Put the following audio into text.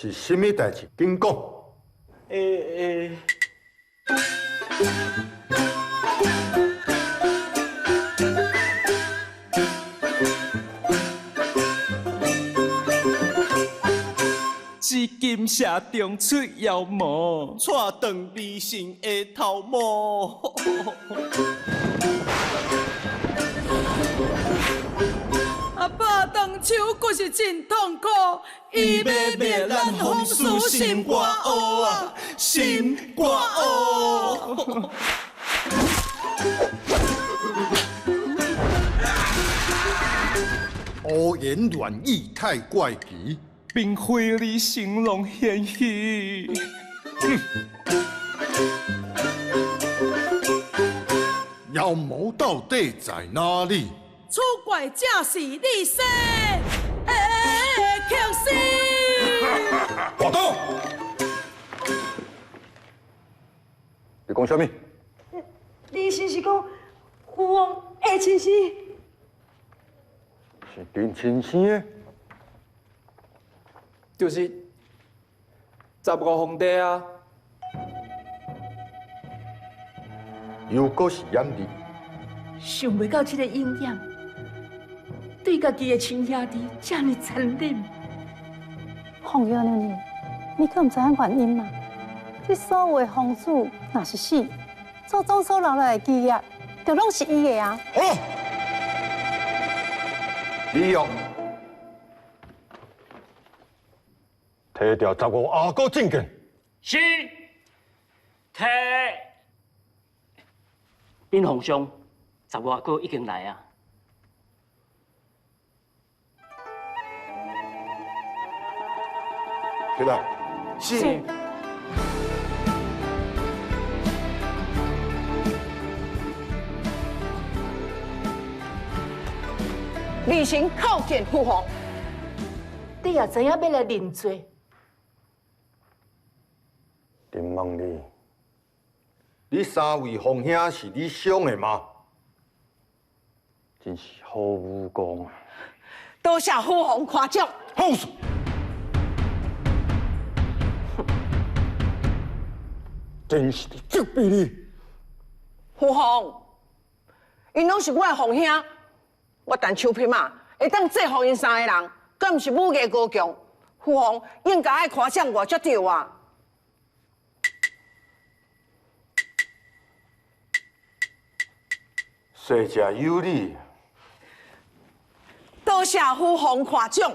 是啥物代志？紧讲。欸欸。紫金城中出妖魔，掣断美神的头毛。阿爸断手阁是真痛苦，伊欲灭咱风师心肝乌啊，心肝乌。胡言乱语太怪奇，并非你成龙献戏。妖魔到底在哪里？此怪正是你生的克星。华东，你讲啥物？你是是讲父王的亲生？是恁亲生的？就是15皇帝啊。又阁是掩耳。想袂到这个鹰眼对家己的亲兄弟这么残忍。凤玉娘娘，你敢毋知影原因吗？这所有的皇子若是死，祖宗所留落来的基业，就拢是伊的啊！好，李勇，提调15阿哥觐见。是，提。禀皇上，15阿哥已经来啊。起来。是。微臣叩见父皇。你也知影要来认罪？朕问你，你三位皇兄是你赏的吗？真是好武功啊！多谢父皇夸奖。好事。真是责备你。父皇，𪜶拢是我的皇兄，我陈秋萍啊，会当制服𪜶三个人，阁毋是武艺高强。父皇应该爱夸奖我才对啊！说者有理。多谢父皇夸奖。